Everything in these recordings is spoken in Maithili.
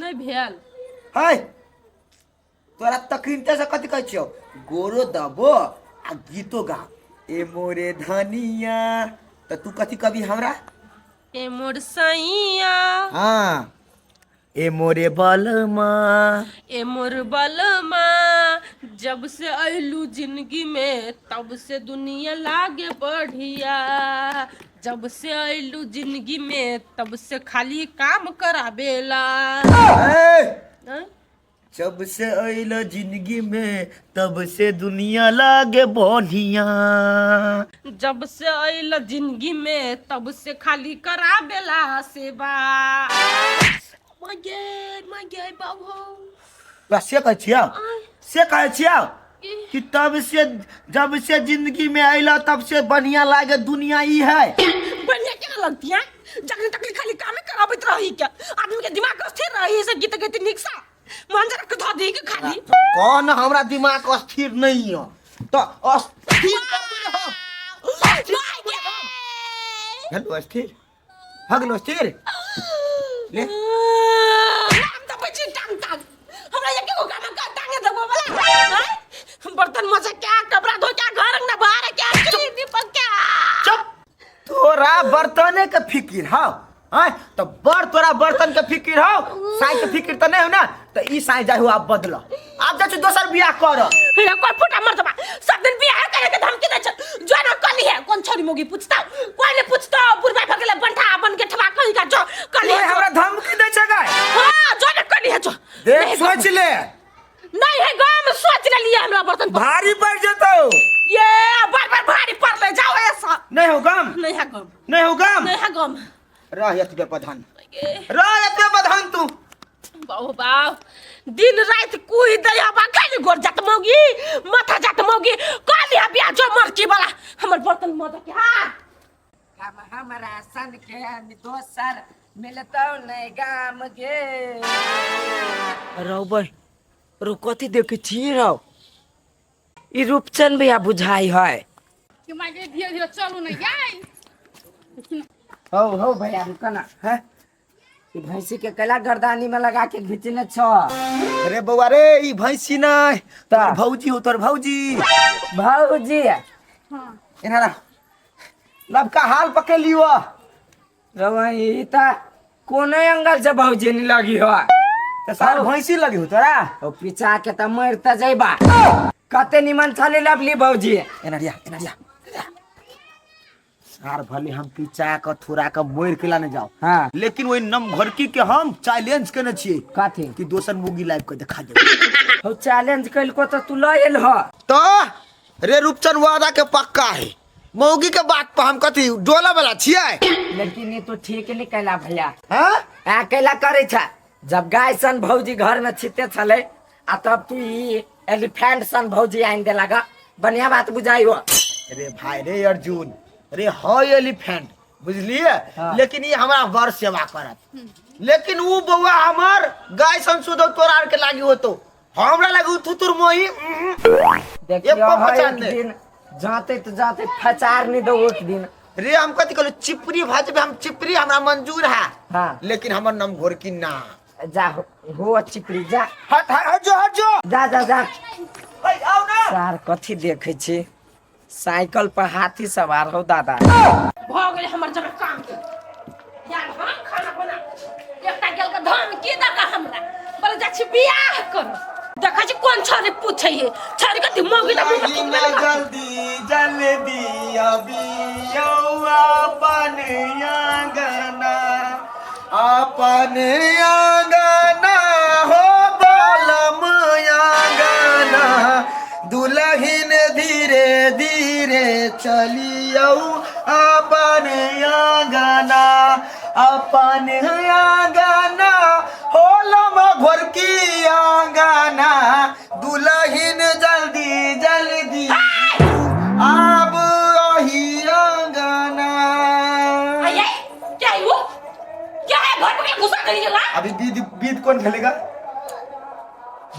नहि भेल। है तोरा तखन से कथी कहै छियौ, गोरो दबो आ गीतो गा ए मोरे धनिया, तऽ तू कथी कभी हमरा? ए मोर सैया। हाँ, ए मोरे बलमा। ए मोर बलमा, जब से अइलू जिंदगी में तब से दुनिया लागे बढ़िया, जब से अइलू जिंदगी में तब से खाली काम कराबेला। ए, आँय? जब से अइल जिंदगी में तब से दुनिया लागे बढ़िया, जब से अइल जिंदगी में तब से खाली कराबेला सेवा। मागे मागे बाबू। बस से कहै छियौ, से कहै छियौ कि तब से जब से जिंदगी में अइल तब से बढ़िया लागे दुनिया ई है। बढ़िया केना लगती है? जखन तखन खाली कामे कराबैत रही के आदमी के दिमाग स्थिर रही से गीत गीत नीक सा मन जरा के धो दी के खाली। कौन हमरा दिमाग अस्थिर नहीं है तो अस्थिर कर दे हम। हेलो अस्थिर भगलो अस्थिर ले। नाम दबै छी टांग टांग हमरा एके गो गाना का टांगे दबो वाला हैं? बर्तन मजे क्या, कपड़ा धो क्या, घर अंगना बाहर क्या, चुल्ही दीपक क्या। चुप, तोरा बर्तने के फिकिर हौ हैं? तो बड़ तोरा बर्तन के फिकिर हौ, साई के फिकिर तो नहीं हो ना, तो ई साई जाहु आप बदल, आप जाछु दोसर बियाह कर। हेरा कोई फुटा मर दबा सब दिन बियाह करे के धमकी दे छ जो ना कली है कोन छोरी मोगी पूछता कोई ने पूछता बुढ़बा भगले बंठा बन के ठवा कहीं का जो कली तोय है जो। हमरा धमकी दे छै गाय। हां जो ना कली है जो। देख नहीं सोच ले। नहीं है गाम सोच ले लिए हमरा बर्तन पर। भारी पड़ जतो। ये बार बार भारी पड़ ले जाओ ऐसा। नहीं हो गम। नहीं है गम। नहीं हो गम। नहीं है गम। रह एतबे प्रधान, रह एतबे प्रधान तू। बाबू बाप दिन रात कुई दया बा खाली गोर जात मौगी माथा जात मौगी काली बिया जो मरकी वाला हमर बर्तन मजा के हां हम हमरा सन के दोसर मिलतौ नहीं गाम गे। रौ बहि रौ कथी देखै छी रौ? ई रूपचन भैया बुझाइ है। कि मागे धीरे धीरे चलू ने याई। हौ हौ भैया रुक ना। हैं? ई भैंसी के कैला गर्दानी में लगा के घिचने छ? अरे बौआ रे, ई भैंसी नहीं, तोर भौजी हो, तोर भौजी। भौजी। एना रह। लबका हाल पकड़ लियो। रौ ई त कोनो एंगल से भौजी नहीं लगी हो। त सार भैंसी लगी हो तोरा। ओ पीछा के त मर त जइबा। कते निमन छले लवली भौजी। एना रिया, एना रिया। सार भले हम पीछा के थोड़ा के मोर के लाने जाओ। हाँ। लेकिन वही नम घरकी के हम चैलेंज केने छिए। कथी? कि दोसर मुगी लाइव के देखा दे। हो चैलेंज कइलको त तू ल एल हो। तो रे रूपचंद वादा के पक्का है। मौगी के बात पर हम कथी डोला वाला छियै? लेकिन ये तो ठीक नहीं कैला भैया। हाँ? आ कैला करे छा? जब गाय सन भौजी घर में छिते छले आ तब तू ई एलिफेंट सन भौजी आइन दे लगा, बढ़िया बात बुझाई हो। रे भाई रे अर्जुन रे, है एलिफेंट बुझलिए। हाँ। लेकिन ये हमरा बड़ सेवा करत, लेकिन ऊ बौआ हमर गाय सन सुधो तोरा आर के लागी होतो, हमरा लागी ऊ थुथुर मोही। देखियो एको है पचार एक नहीं। दिन जाते तो जाते फचार नहीं दो एक दिन। रे हम कथी कहलु, चिपरी भाजबे हम, चिपरी हमरा मंजूर है। हाँ। लेकिन हमर नाम घोरकी ना। जा हो चिपरी जा। हट हट हट जो, हट जो। जा जा जा। ऐ, आओ ना। सार कथी देखे छी? साइकिल पर हाथी सवार हो दादा। भ गेलै हमर जमा काम के। यार हम खाना बना एकटा गेल के धन की दका हमरा बोले जा छी बियाह कर। देखै छी कोन छरी पूछै है, छरी कथी मौगी त मुंह में थूक देलक। जल्दी जल्दी अभी अपन आंगना, अपन आंगना हो बलम आंगना, दुलहिन धीरे धीरे चलियौ अपन आंगना, अपन आंगना हो लम घोरकी आंगना, दुलहिन जल्दी जल्दी आब अही आंगना। आये, क्या है वो? क्या है घर में घुसा करिए ला? अभी बीद बीद कौन खेलेगा?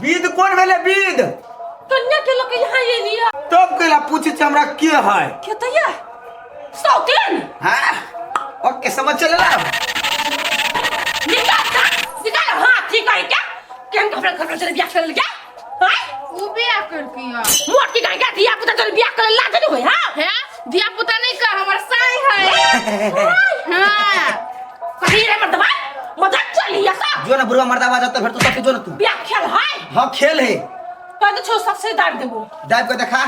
बीद कौन भेले बीद? कन्या के लोग यहाँ ये लिया। तब केला पूछे छे हमरा के है? के तो ये? सौतीन। हाँ? ओके समझ चले ला। निकाल निकाल हाथ ठीक है हमर घर पर बियाह कर गया हां? उ बियाह करकी है। मोट की गाय का धिया पुता चल बियाह कर लाज नहीं होय? हां। है धिया पुता नहीं कर, हमर साई है। हां। कथी रे मर्दबा, मजाक चली या सब? जो ना बुढ़वा मर्दावा जाता फिर तो सबके जो ना तू। बियाह खेल है? हाँ खेल है। कह तो छो सबसे दाब देबो। दाब के देखा।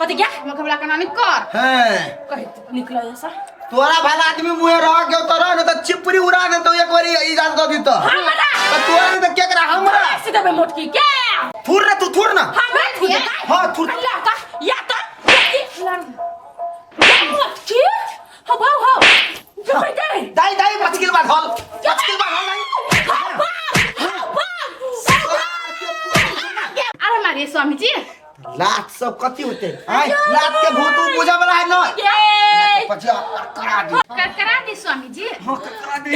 कथी गया? हमर घबरा के नानी कर। हां। कह निकलो ऐसा। तोरा भला आदमी मुहे रह के तो रह न त चिपरी उड़ा दे तो एक बारी इजाजत दे दी तो। हमरा त तोरा नहीं त के करा हमरा? से देबे मोटकी के। थुर ना तू, थुर ना। हमरा थुर दे। हां थुर। अल्लाह का या तो मोटकी मोटकी हो भाव हो जो दे। दाई दाई बचकिल बा घल, बचकिल बा घल दाई। अरे मारिए स्वामी जी। लात सब कथी होते? आय लात के भूत उ बुझा वाला है न। ये पछिया करा दी। करकरा दी स्वामी जी। हां करा दी।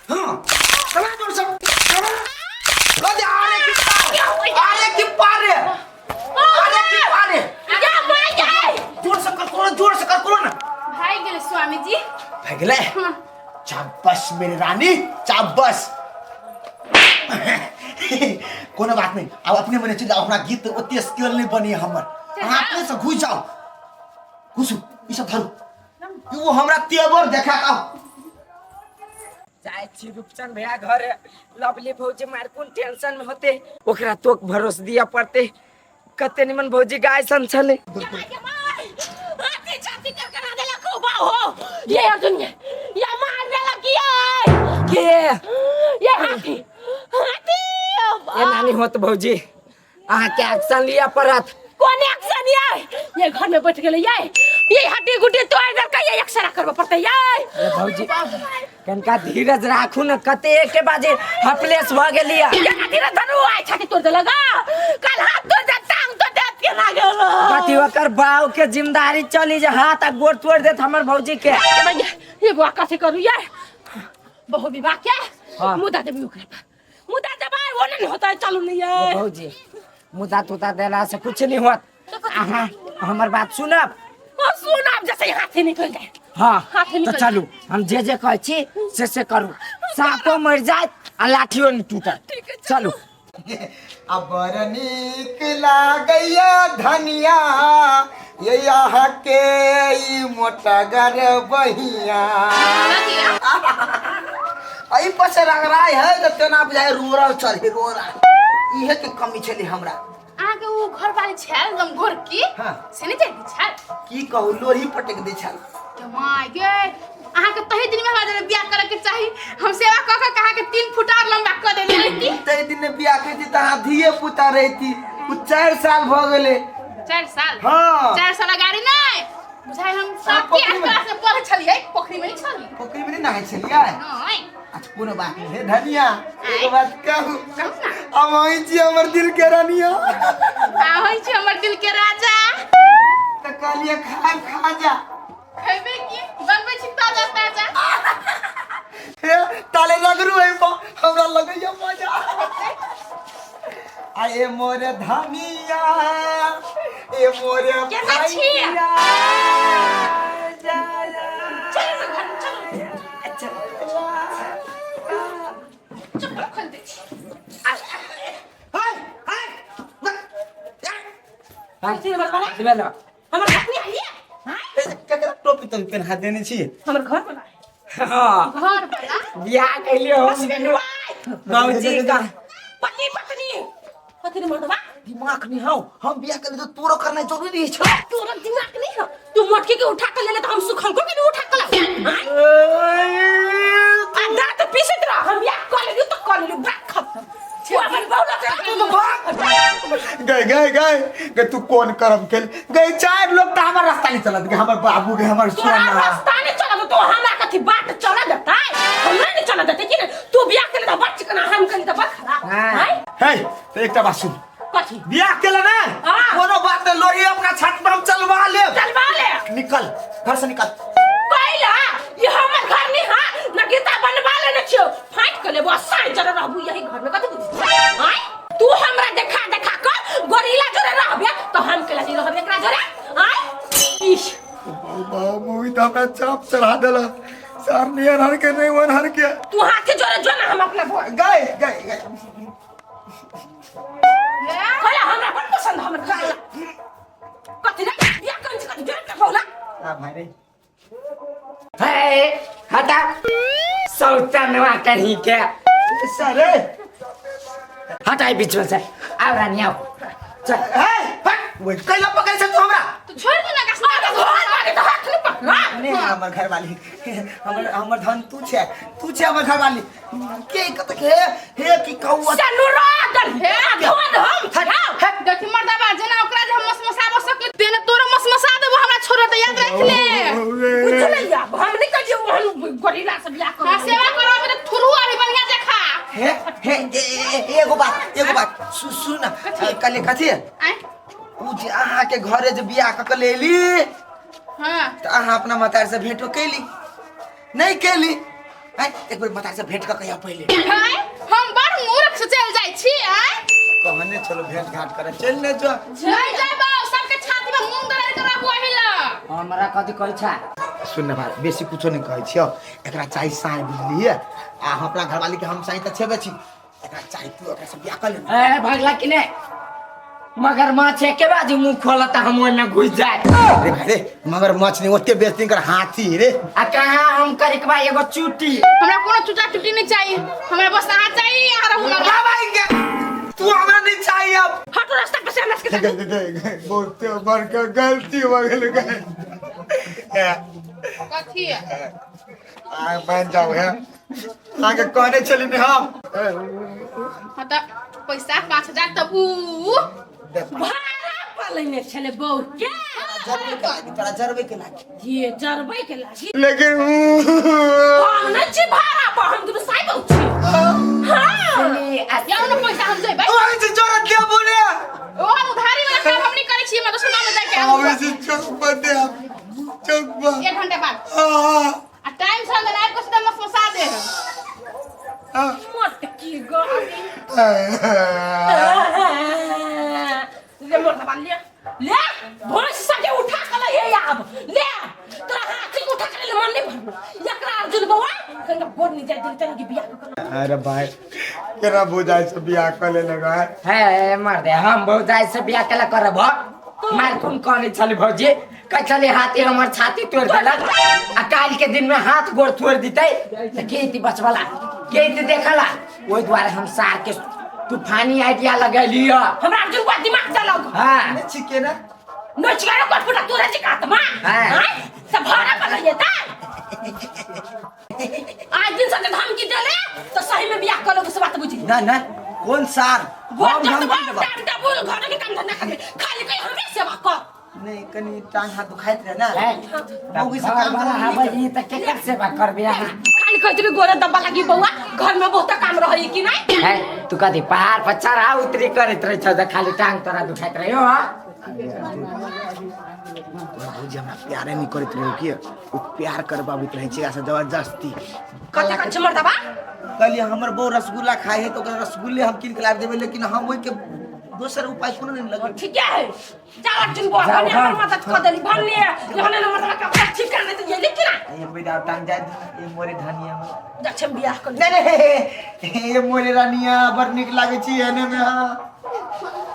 हां दबा जोर से दबा। लो दे आरे की पार, आरे की पार रे, आरे की पार रे। जोर से कर करो, जोर से कर करो ना। भाई गेले स्वामी जी। भाग गेले? हाँ। चाबस मेरे रानी, चाबस। कोनो बात नहीं, अब अपने मने चल जाओ। हमरा गीत ओते स्किल नहीं बनी हमर, अहाँ अपने से घुस जाओ। घुसू, ई सब धरू, ई वो हमरा तेवर देखा आओ। जाइ छी रूपचंद भैया घर, लवली भौजी मार कोन टेंशन में होते, ओकरा तोक भरोस दिया पड़ते। कते निमन भौजी गाय सन छले। ये अर्जुन ये ये मार देलक ये। के? ये हाथी, हाथी। ये नानी होत भौजी, अहाँ के एक्शन लिया पड़त। कौन एक्शन ये? ये घर में बैठ गेले ये ये हड्डी गुड्डी तोड़ देलक, ये एक्सरा करबे पड़ते ये। अरे भौजी कनका धीरज राखू न, कते एके बाजे हपलेस भ गेलिया। ये धीरज धरू, आइ छाती तोड़ देलक, कल हाथ तोड़ दे, टांग तोड़ दे, केना गेल? कथी ओकर बाव के जिम्मेदारी चली जे हाथ आ गोड़ तोड़ देत हमर भौजी के। ये बुआ कथी करू ये? बहु विवाह के हाँ। मुदा देबी ओकरा पर, मुदा देबै वो नहीं होता है, चलू नहीं ये। भौजी मुदा तुदा देला से कुछ नहीं होत, अहाँ हमर बात सुनब। सुनब जैसे हाथी निकल जाए। हाँ हाथी तो निकल चलू, हम जे जे कहै छी से करू, साँपो मरि जायत आ लाठियो नहीं टूटत। चलू। अब बड़ नीक लागैया धनिया, ये यहाँ के ई मोटगर बहिया। एहि पर से रगड़ाइ है त तेना बुझाइ रोड़ल चढ़े रोड़ा, इहे के कमी छलै हमरा। अहाँके उ घर वाली छल एकदम गोरकी? हाँ। से नहीं जाती छल? की कहू, लोही पटक दै छल। के my गे, अहाँके तही दिन में हमरा जरे बियाह करे के चाही, हम सेवा क क अहाँके 3 फुट और लंबा क देने रहिती। तै दिन में बियाह करती त अहाँ धिये पुता रहिती, उ 4 साल भ गेलै। 4 साल? हाँ। 4 साल अगाड़ी नहीं बुझाइ, हम सात के पोखरी 8 में? क्लास में पढ़ै छलियै, पोखरी में नहीं छलियै। पोखरी में नहीं नहाइ छलियै? नहीं। अच्छा कोनो बात नहीं हे धनिया, एगो बात कहू? कहू ना। अब अहीं छी हमर दिल के रानिया। अहीं छी हमर दिल के राजा। त कहलियै खाब खा जा। खेबै की? बनबै छी ताजा ताजा। हे ताले रगड़ू है हमरा लगैया मजा। आ ए मोरे धनिया, ए मोरे केना छी? भैया, जा जा। चलू घर में, चलू। चप्पल खोल दै छी। हाय हाय भेलो। हमर घर नहीं आइए? केकरा टोपी तोपी पेन्हा देने छी? हमर घर वाला। हाँ। घर वाला? बियाह कैलियो हम भौजी का। पति पत्नी कथी रे मर्दबा? दिमाग नहीं हौ, हम बियाह कर तो तोरो करना जरूरी छै। तोरा दिमाग नहीं हो, तू मोटकी के उठा के ले ले तो हम सुखल को के नहीं उठा के लाओ। आ दांत पीसत रह, हम बियाह कर लेलु तो कर लेलु, बात खत्म। तू अपन बौला के गए गए गए गए, तू कौन करम खेल गए? 4 लोग तो हमार रास्ता नहीं चलत गए, हमर बाबू गए, हमर तोरा सोना रास्ता नहीं चलत तो हमरा कथी बाट चला जतै? हमरा नहीं चला जतै कि नहीं? तू बियाह के ले तो बड़ चिकना, हम के ले तो बड़ खराब। हाँ। हैं? हे तो एकटा बात सुन। कथी? बियाह के ले ना हाँ। कोनो बात नहीं, लोही अपना छत पर हम चलवा ले। चलवा ले। निकल घर से निकल। कैला ये हमर घर नहीं हां न गीता बनवा लेने छियो, फाट के लेबो साई जरे रहबू यही घर में, कथी बुझै छी? हैं? तू हमरा देखा देखा के गोरिल्ला जरे रहबे तो हम केला नहीं रहबे एकरा जरे? हैं? इश बाबू ई त हमरा चाप चढ़ा देलक। सार नहीं हर के नहीं वन हर के तू हाथ जोड़े जो ना हम अपना बोल गए गए गए कहला हमरा बड़ पसंद हमर कहला कथी रे बियाह कन छी कथी जोड़ के बोला आ भाई रे हे हटा सौतनवा कहीं के सर हटाई बीच में से आओ रानी आओ चल हे हट वो कैला पकड़े से तू हमरा तू छोड़ दे ना कसना घर वाले तो हाथ नहीं पकड़ा नहीं हमर घर वाली हमर हमर धन तू छे, तू छे हमर घर वाली के कत के हे की कौआ सनुरा दल हे धोन हम हट देखी मर्दाबा जेना ओकरा जे हम मसमसाबो सकली तेना तोरो मसमसा देबो हमरा छोड़ त याद राख ले बुझलै अब हम नहीं कहियो हम गोरिल्ला से बियाह हां कर सेवा करो त थुरु अभी बढ़िया देखा हे हे एगो बात, एगो बात सुन ना कले कथी आय उ जे अहाँ के घरे जे बियाह क के लेली हां त अहाँ अपना मतार से भेंटो कैली नहीं कैली आय एक बेर मतार से भेंट क कहिया पहिले आय हम बड़ मूर्ख से चल जाय छी आय कहने चलो भेंट घाट करे चल ने जो नहीं जाय बा सबके छाती में मूंग दरार के रहबो हिला हमरा कथी कहै छा सुन भाई बेसी कुछो नहीं कहै छियौ एकरा चाही साई बुझलियै आ हम अपना घरवाली के हम साई तऽ छेबे छी एकरा चाही तू एकरा से बियाह कर ले ए भगला कि ने मगर माछ एके बाजू मुंह खोलता हम ओहिमे घुस जाए रे भाई रे मगर मछ नहीं ओते बेच दिन कर हाथी रे आ कहाँ हम करिकबा एगो चुटी हमरा कोनो चुटा चुटी नहीं चाहिए हमरा बस अहाँ चाहिए अहाँ रहू ना भाई के तू हमरा नहीं चाहिए अब हटो रास्ता पे से हमरा के गए गए गए बहुते बड़का गलती हो गेल गए कथी है आ मान जाओ है आगे कहने चली नहीं हम हाँ त पैसा 5000 तब ऊ भाड़ा पलने छले बहू के जरबे के लागी तोरा जरबे के लागी ये जरबै के लागी लेकिन हम नहीं छी भाड़ा पर हम दुनू साई बहू छी हाँ या ना पैसा हम जेबै ओए से जोरत दिया बोले ओ हम उधारी वाला काम हम नहीं करै छी हमरा दोसर गाँव में जाके आवे से चौक पर दे चौक पर एक घंटा बाद आ आ टाइम से अंदर आबि के सीधा मसमसा दे मोटकी गाड़ी ले मोर दबा ले ले भैंस सबके उठा के ले हे आब ले तोरा हाथी के उठा के ले मन नहीं भरलो एकरा अर्जुन बौआ कहीं गोर नहीं जाय दिल तन के बियाह कर अरे भाई केना बुझाइ से बियाह कर ले लगा हे मर दे हम भौजाई से बियाह केला करब मार कोन कहने छली भौजी कहै छली हाथी हमर छाती तोड़ देलक आ काल्हि के दिन में हाथ गोड़ तोड़ दितै तऽ के इति बचवला के इति देखला ओहि दुआरे हम सार के तूफानी आइडिया लगेली हमरा अर्जुन बौआ दिमाग चलाओ हाँ छिके ना नहीं छिका रे कोट तोरा छिका आत्मा हाँ। हाँ सब भाड़ा पर लइए ता आज दिन से धमकी देले तो सही में बियाह कर लो से बात बुझी ना ना कौन सार गोर हम जब धमकी बाप देबा टांग डबुल घर के काम धंधा करबे खाली कहीं हमरे सेवा कर नहीं कनी टांग हाथ दुखाइत रहे ना है मौगी से काम वाला करबा हबै ई तऽ केकर सेवा करबे अहाँ खाली कहै छली गोरे दब्बा लगी बौआ घर में बहुत काम रहै कि नहीं है तू कथी पहाड़ पर चढ़ा उतरी करैत रहै छौ तऽ खाली टांग तोरा दुखाइत रहै हो तोरा भौजी हमरा प्यारे नहीं करैत रहे कि ओ प्यार करबाबैत रहै छै से जबरदस्ती कते कन छै मर्दबा कहलियै हमर बहू रसगुल्ला खाइ है तऽ ओकरा रसगुल्ले हम कीन के लाबि देबै लेकिन हम ओहिके दोसर उपाय कोनो नहीं लगे ठीक है जाओ अर्जुन बौआ जाओ, कने हाँ। हमर मदद कर देली भन्ने जहने न मर्दबा के अपना ठीक कर देती ये लेकिन ना ये बेटा टांग जाय ये मोरे धनिया में जा छम बियाह कर नहीं नहीं ये मोरे रानिया बड़ नीक लागै छी एने में हाँ।